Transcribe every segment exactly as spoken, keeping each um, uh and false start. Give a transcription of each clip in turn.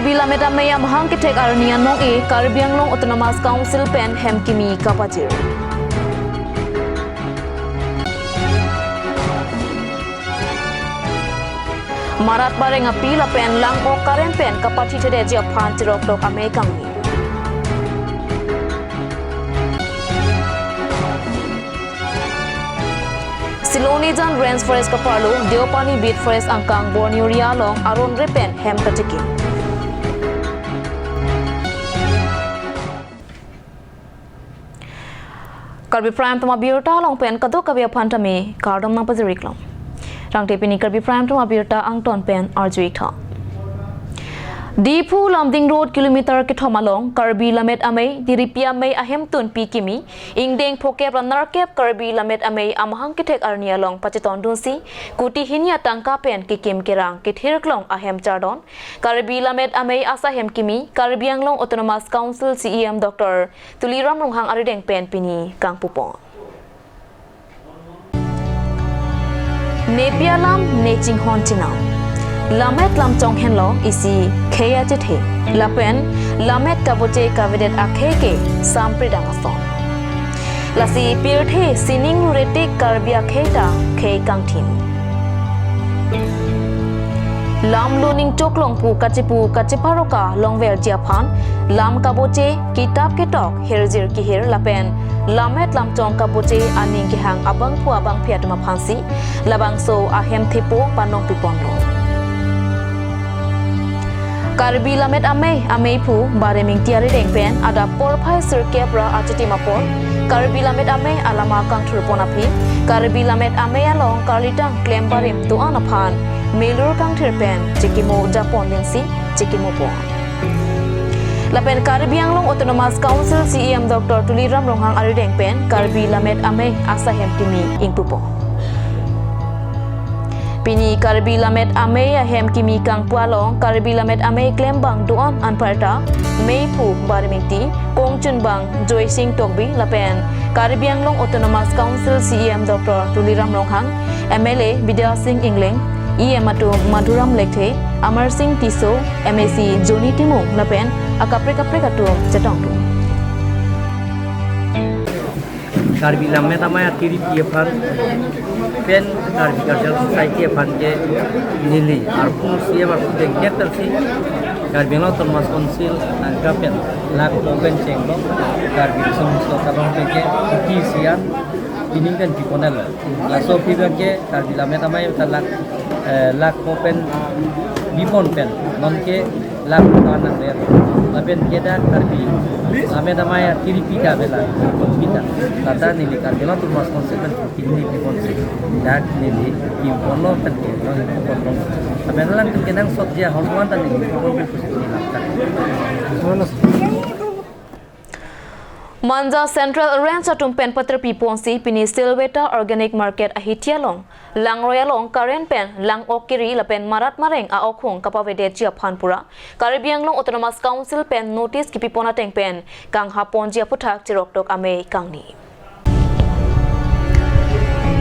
Karbi Lammet Amei amahang kethek arni anong-e Karbi Anglong Autonomous Council pen hem kimi kapajir. Marat Mareng api lapen lang-ok current pen kapathithedet ji aphan chiroktok amei kangni. Silonijan Range Forest kaparlo, Deopani Beat Forest angkang Borneo area along aron re pen hem kachikim. Karbi Prime Time abirta along pen kadokave aphan tame kardom nangpajirik long. Tangte pini Karbi Prime Time abirta angton pen arju-ik tha. Diphu Lumding Road kilometer kethom along Karbi Lammet Amei, Tiripi Amei ahemtun pi kimi, ingdeng phokep ra nerkep Karbi Lammet Amei amahang kethek arni along pachetongdunsi, kuti hini atangka pen kekim kerang kethirklong ahem chardon, Karbi Lammet Amei asahem kimi, Karbi Anglong Autonomous Council C E M Doctor Tuliram Ronghang arideng pen pini kangpupo. Nepi alam ne chinghon chinam. Lammet lamchong henlo isi khei achethe. Lapen lammet kaboche kavedet akhei ke sampridang ason. Lasi pirthe sining retik Karbi akhei ta khei kangthim. Lam lo ning choklong pu kachipu kachiparoka longverji aphan, lam kaboche, kitap ketok, hirjir kihir lapen lammet lamchong kaboche aning kehang abangphu abangphi atum aphansi labangso ahem thepo panong piponlo. Karbi Lammet Amei, Ameiphu Baremingti arideng pen adap porphai sirkep ra achitim apor Karbi Lammet Amei alama kangthurpon aphi, Karbi Lammet Amei along karlitang klem barim do-an aphan melur kangthir pen chekimo japon lengsi chekimopo. Lapen Karbi Anglong Autonomous Council C E M Doctor Tuliram Ronghang arideng pen Karbi Lammet Amei asahem kimi ingpupo. Pini Karbi Lammet Amei ahem kimi kangpu along Karbi Lammet Amei klembang do-an anparta Meiphu Baremingti, kongchunbang Joysing Tokbi lapen Karbi Anglong Autonomous Council C E M Doctor Tuliram Ronghang, M L A Bidya Sing Engleng, E M atum Madhuram Lekthe, Amar Sing Tisso, M A C Johnny Timung lapen akaprek kaprek atum chetongdun. Karbi Lammet Amei Tiripi aphan pen Karbi Cultural Society aphan ke neli arpu C M arpu dengkek tersi Karbi Anglong Autonomous Council angka pen lakh mo pen chenglo Karbi Riso Nimso Karong pen ke kuti sian pining pen piponelo. Laso aphi pen ke Karbi Lammet Amei ta lakh, eh, lakh mo pen bipon pen non ke lakh ta nangver. Lapen ke dak Karbi Lammet Amei Tiripi ta avela, pita. Lata neli Karbi Anglong Autonomous Council pen pini piponsi dak neli piponlo pen ke nang piponlo. Lapen alang pen kenangsot ji ahormu an ta neli piponlo pusi neli langkha. Manja Central Range atum pen paterpi ponsi pini Silveta Organic Market ahithi along langroi along current pen lang-ok kiri lapen marat mareng a-ok hung kapavedetji aphan pura Karbi Anglong Autonomous Council pen notice kipipon ateng pen kanghaponji aphuthak chiroktok amei kangni.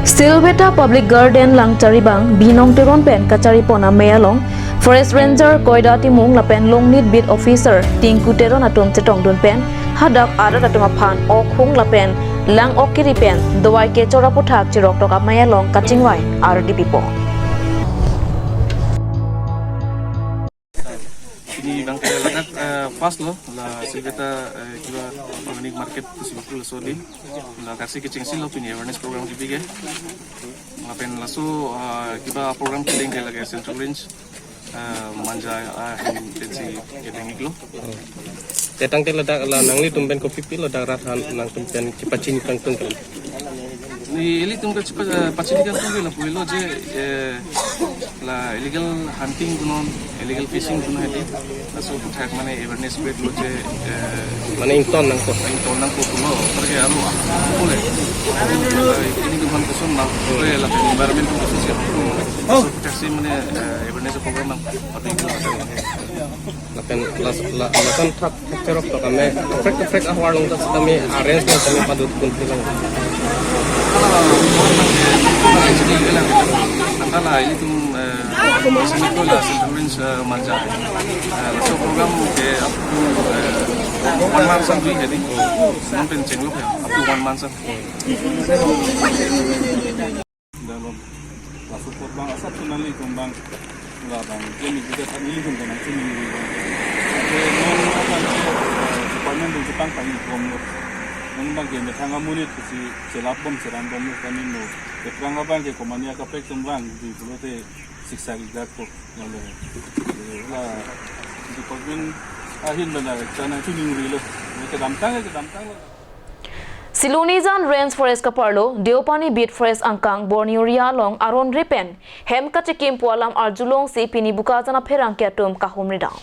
Silveta Public Garden Langcharibang Binong Teron pen kacharipon amei along Forest Ranger Koida Timung lapen Longnit Beat Officer Tinku Teron atum chetongdun pen hadak arat atum aphan ok hung lapen lang-ok kiri pen dovai kechor aphuthak chiroktok amei along kachingvai ardi pipo. Pini abang ke ladak, eh, first lo, la Silveta, eh, kiba organic market pusi bukul so di. La kaksi kechengsi lo pini awareness program kibi ke. Lapen laso, eh, kiba program kedeng ke lake Central Range, eh, Manja, eh, hem tensi kedeng iklo. Tetang te ladak la nanglitum pen kopipi ladak rat han nangtum pen kipachini kangtung kan. Neli ilitum ke chipa, eh, pachini kangtung ke lapu-ilo je, eh, la illegal hunting punon, illegal fishing punon hedi. Laso aphuthak mane awareness spread lo je, eh, mane ington nangkok. Ington nangkok pulo, apar ke aro, ah, boleh. Ini tuhan kesun nang, boleh la environment kesun siap. Laso aphuthak si mane, eh, awareness program nang, pati itu. Lapen las-, la-, lason thak cheroktok amei, kaprek kaprek ahwar along ta sitame arrange nang tame padut kun pilang. Antara ilitum, eh, Sini ko la settlement, eh, manja. Eh, laso program ke up to, eh, one month sampai jadi. Non pen chenglok ya, up to one month sampai. Dalam laso apot bang asap sunali kumbang labang kami juga tak milih kumbang nang sini milih bang. Oke, non apa ni, eh, department dun Jepang tanggi kom lo. Non bang ke methang amulit kusi chelap bom seran bom lo kami no. Keprang abang ke komania kapek tum bang di pulote siksa gigat ko. Lalu, eh, la department ahin benda chana chuning rilo. Kedamtang, kedamtang lo. Silonijan Range Forest kaparlo, Deopani Beat Forest angkang Borneo area along aron ripen hem kachekimpo alam arjulongsi pini Bokajan apherangke atum kahumri dam.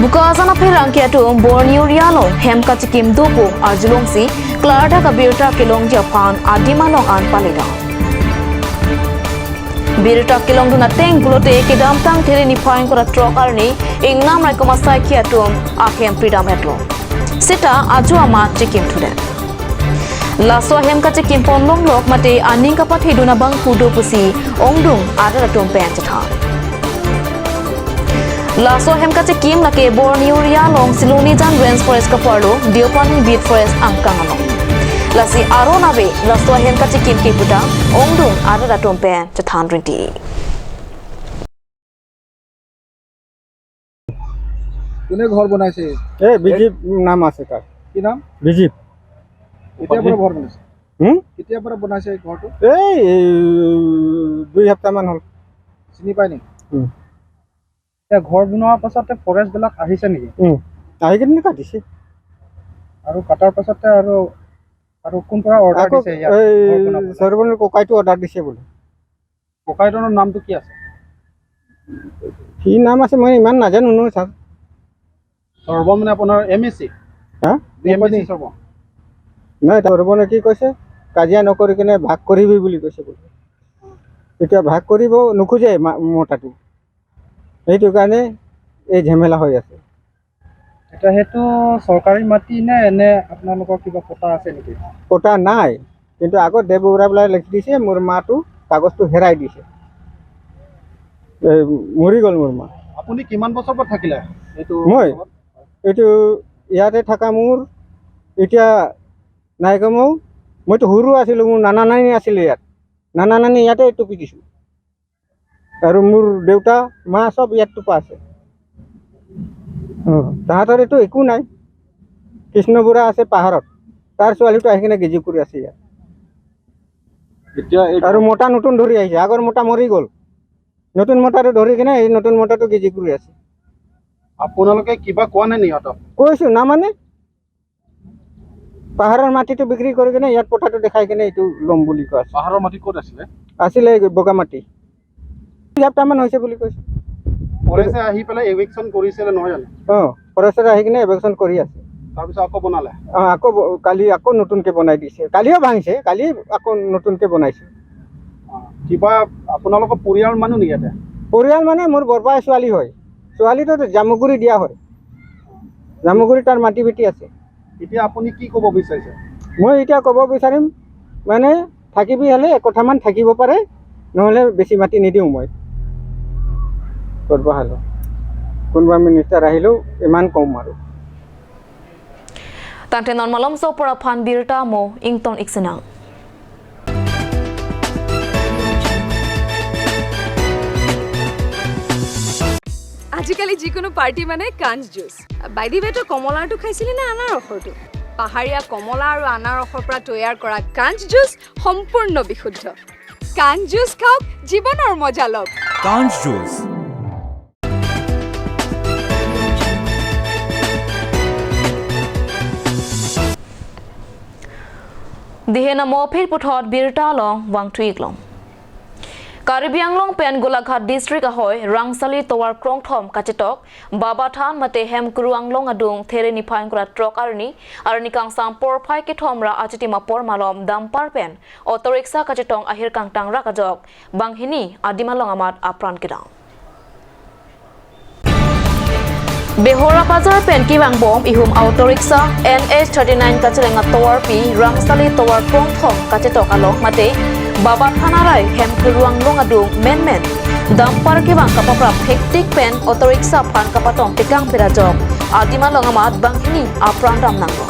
Bokajan apherangke atum Borneo area along hem kachekim dopo arjulongsi klardak abirta kelongji aphan adim along an pale dam. Birta kelongdun ateng pulote kedamtang There niphai ingkoi ra throk arni ingnam raikom asaikhi atum ahem pridam etlo. Seta ajo amat chekim thudet. Laso ahem kachekim ponlonglok mate aning kapathedun abang pu do pusi ongdung arat atum pen chethan. Laso ahem kachekim lake Borneo area along Silonijan Range Forest kaparlo Deopani Beat Forest angkang along. Lasi aron ave laso ahem kachekim ke puta ongdung arat atum pen chethan rinti. কোনে ঘৰ বনাইছে? এ, বিজীৱ নাম আছে তাৰ। কি নাম? বিজীৱ। কেতিয়াৰ পৰা ঘৰ বনাইছে? হুম? কেতিয়াৰ পৰা বনাইছে এই ঘৰটো? এই, এই, দুই সপ্তাহমান হ'ল। চিনি পায় নেকি? হুম। এতিয়া ঘৰ বনোৱাৰ পাছতে ফৰেষ্টবিলাক আহিছে নেকি? হুম। আহি কিনে কাটিছে। আৰু কটাৰ পাছতে আৰু, আৰু কোন পৰা অৰ্ডাৰ আকৌ দিছে ইয়াত এই ঘৰ বনাবলৈ? সৰ্বনৰ ককাইটো অৰ্ডাৰ দিছে বোলে। ককাইদেউৰ নামটো কি আছে? কি নাম আছে মই ইমান নাজানো নহয় ছাৰ। সৰ্ব মানে আপোনাৰ M A C? Ha? M A চি সৰ্ব? নহয়, তাৰ সৰ্বনে কি কৈছে, কাজিয়া নকৰি কিনে ভাগ কৰিবি বুলি কৈছে বোলে। এতিয়া ভাগ কৰিব নোখোজে মা-, মতাটো। সেইটো কাৰণে এই ঝেমেলা হৈ আছে। এতিয়া সেইটো চৰকাৰী মাটি নে এনে আপোনালোকৰ কিবা পটা আছে নেকি? পটা নাই, কিন্তু আগত দেৱ বৰুৱা বোলে লিখি দিছে, মোৰ মাটো কাগজটো হেৰাই দিছে। এই মৰি গ'ল মোৰ মা। আপুনি কিমান বছৰ পৰা থাকিলে এইটো মই? ঘৰত? এইটো ইয়াতে থকা মোৰ এতিয়া নাই কমেও, মইতো সৰু আছিলোঁ, মোৰ নানা নানী আছিলে ইয়াত, নানা নানী ইয়াতে টুকি দিছোঁ। আৰু মোৰ দেউতা, মা চব ইয়াত টোপা আছে। অ, তাহাঁতৰ এইটো একো নাই। কৃষ্ণ বুঢ়া আছে পাহাৰত, তাৰ ছোৱালীটো আহি কিনে গিজি কৰি আছে ইয়াত। এতিয়া এই আৰু মতা নতুন ধৰি আহিছে, আগৰ মতা মৰি গ'ল, নতুন মতাটো ধৰি কিনে এই নতুন মতাটো গিজি কৰি আছে। আপোনালোকে কিবা কোৱা নাই নি সিহঁতক? কৈছো, নামানে। পাহাৰৰ মাটিটো বিক্ৰী কৰি কিনে ইয়াত পথাৰটো দেখাই কিনে এইটো ল'ম বুলি কৈ আছে। পাহাৰৰ মাটি ক'ত আছিলে? আছিলে এই বগামাটি। দুই সপ্তাহমান হৈছে বুলি কৈছে। ফৰেষ্টে আহি পেলাই এভিকশ্যন কৰিছিলে নহয় জানো? অ, ফৰেষ্টে আহি কিনে এভিকশ্যন কৰি আছে। তাৰপিছত আকৌ বনালে? অ, আকৌ ব-, কালি আকৌ নতুনকে বনাই দিছে। কালিও ভাঙিছে, কালি আকৌ নতুনকে বনাইছে। অ, কিবা আপোনালোকৰ পৰিয়াল মানুহ নেকি ইয়াতে? পৰিয়াল মানে মোৰ বৰপাই ছোৱালী হয়। ছোৱালীটো জামুগুৰি দিয়া হয়। জামুগুৰি তাৰ মাটি বেটি আছে। এতিয়া আপুনি কি ক'ব বিচাৰিছে? মই এতিয়া ক'ব বিচাৰিম, মানে, থাকিবি হ'লে একঠামান থাকিব পাৰে, নহ'লে বেছি মাটি নিদিওঁ মই। ক'ৰবাত হ'লেও কোনোবা মিনিষ্টাৰ আহিলেও ইমান কম আৰু। Tangte non malomso apor aphan birta mo ington iksinang. আজিকালি যিকোনো পাৰ্টি মানে কাঞ্চ জুচ। By the way, তই কমলাৰটো খাইছিলি নে আনাৰসৰটো? পাহাৰীয়া কমলা আৰু আনাৰসৰ পৰা তৈয়াৰ কৰা কাঞ্চ জুচ সম্পূৰ্ণ বিশুদ্ধ। কাঞ্চ জুচ খাওক, জীৱনৰ মজা লওক। কাঞ্চ juice. Dihe namo phir puthot birta along vangthu-ik long. Karbi Anglong pen Golaghat District ahoi Rangsali tovar krongthom kachetok Babathan mate Hemkuru Anglong adung There niphai ingkoi ra throk arni, arni kangsam porphai kethom ra achitim apor malom dumper pen auto rickshaw kachetong ahir kangtang rak ajok banghini adim along amat apran kedam. Behora Bazar pen kevangbom ihum auto rickshaw N H thirty-nine kacheleng atovarpi Rangsali tovar krongthom kachetok along mate Babathan arai hem Kherui Anglong adung menmen dumper kevang kapaprap hektik pen auto rickshaw aphan kapatong tekang pera jok. Adim along amat banghini apran dam nanglo.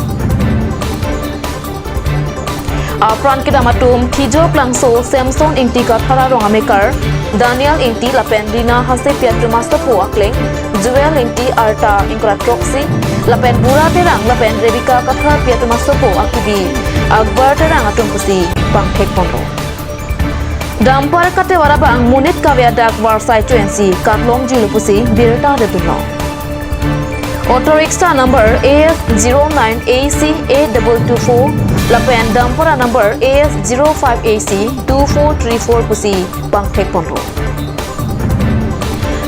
Apran kedam atum Thijo Klangso, Samson Ingti Kathar arong amekar Daniel Ingti lapen Rina Hasepi atum asopo akleng, Joel Ingti arta ingkoi ra throksi, lapen Bura Terang lapen Rebecca Kathar pi atum asopo akibi Akbar Terang atum pusi pangthek ponlo. Dumper katevar abang monit kave adak varsai chuensi karlong jilo pusi birta detun lo. Auto rickshaw number A S zero nine A C eight double two four lapen dumper number A S zero five A C two four three four pusi pangthek ponlo.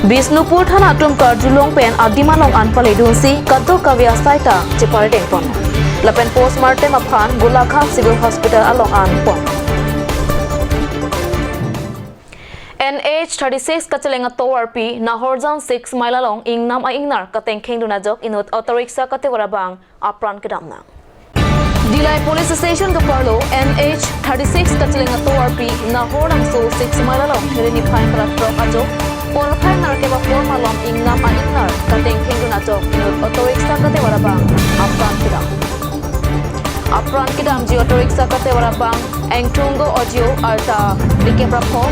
Bishnupur thana atum karjulong pen adim along an paledunsi kadokave asai ta cheparedeng pon. Lapen postmortem aphan Golaghat Civil Hospital along an pon. N H thirty-six kacheleng atovarpi Nahorjan six mile along ingnam a-ingnar katengkheng dun ajok inut auto rickshaw katevar abang apran kedam nang. Dillai Police Station keparlo N H thirty-six kacheleng atovarpi Nahor Langso six mile along Phereni phai ingkoi ra throk ajo porphai nerkep apor malom ingnam a-ingnar katengkheng dun ajok inut auto rickshaw katevar abang apran kedam. Apran kedamji auto rickshaw katevar abang Engthunggo Ojio arta dikep ra pho,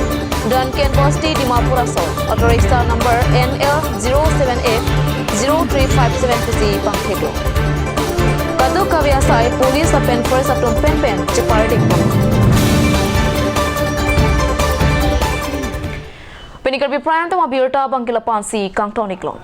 Duncan Bosti, Dimapur aso, auto rickshaw number N L zero seven eight zero three five seven pusi pangtheklo. Kadokave asai police lapen forest atum penpen cheparedeng pon. Pini Karbi Prime Time abirta abang ke lapu-ansi kangton iklo.